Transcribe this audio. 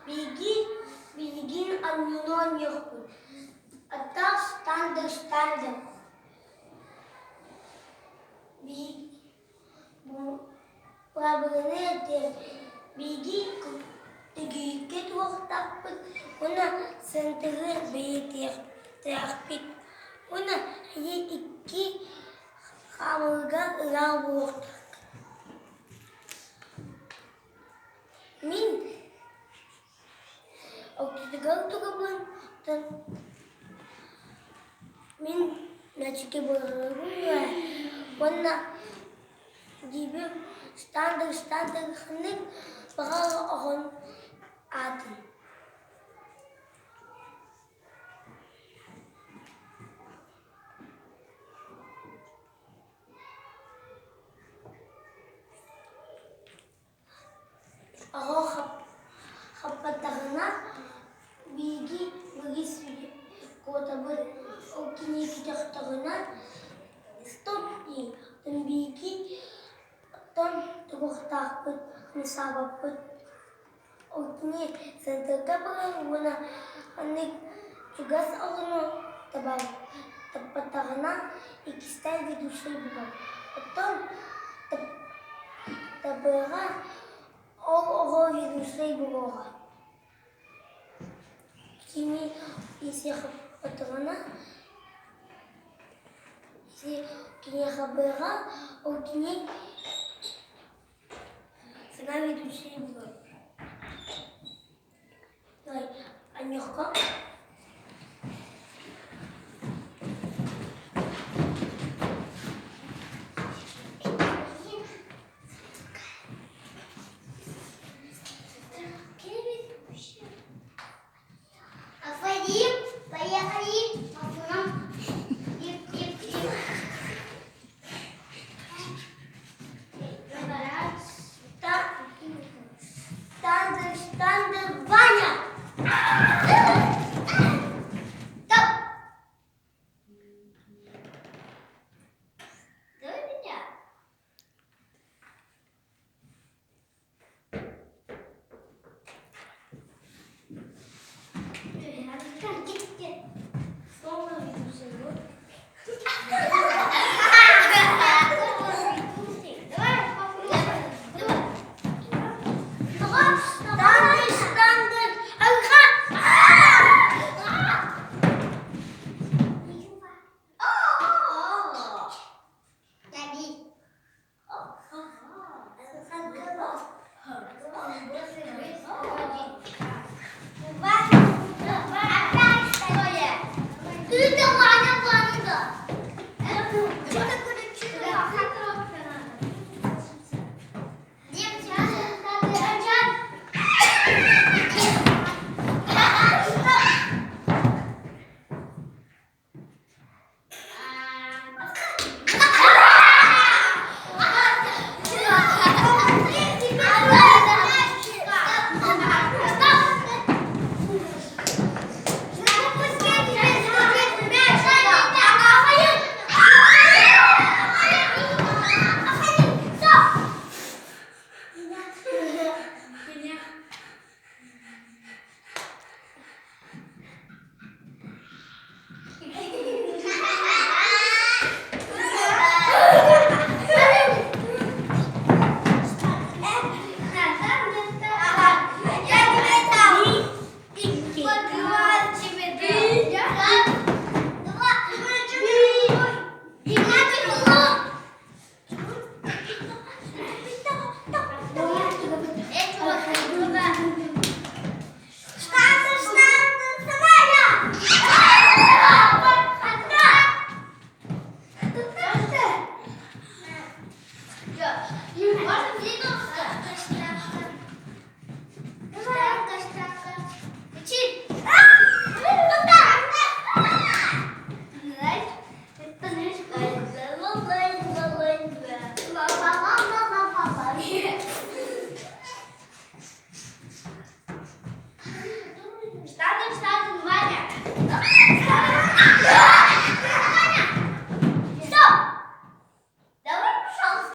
Биһиги билигин оонньууну оонньуохпут. Аттаах штандер штандер. Быраабыланы этиэм. Биһиги төгүрүккэ туруохтаахпыт уонна сыантыгы бэлиэтиэхтээхпит. Уонна эһиги икки хаамыыга ыраах буолуохтааххыт. Мин ортотугар турабын, оттон мин мээчиккэ быраҕарбын уонна диибин штандер штандер ханнык баҕар оҕон аатын Оҕо хаппатаҕына биһиги быыс куотабыт, ол кини көтөхтөҕүнэ стоп диир, оттон биһиги оттон туруохтаахпыт, хамсаабаппыт. Ол кини сырдыкка барар уонна ханнык чугас оҕону таппатаҕына иккистээн ведущай буолар. Оттон табыаҕа ол оҕо ведущай буолуоҕа. Кини если хаппатаҕына кини хабыаҕа ол кини Саҥа ведущай буолар. Анньыахха. Афарим, поехали, Штандер, штандер, Ваня!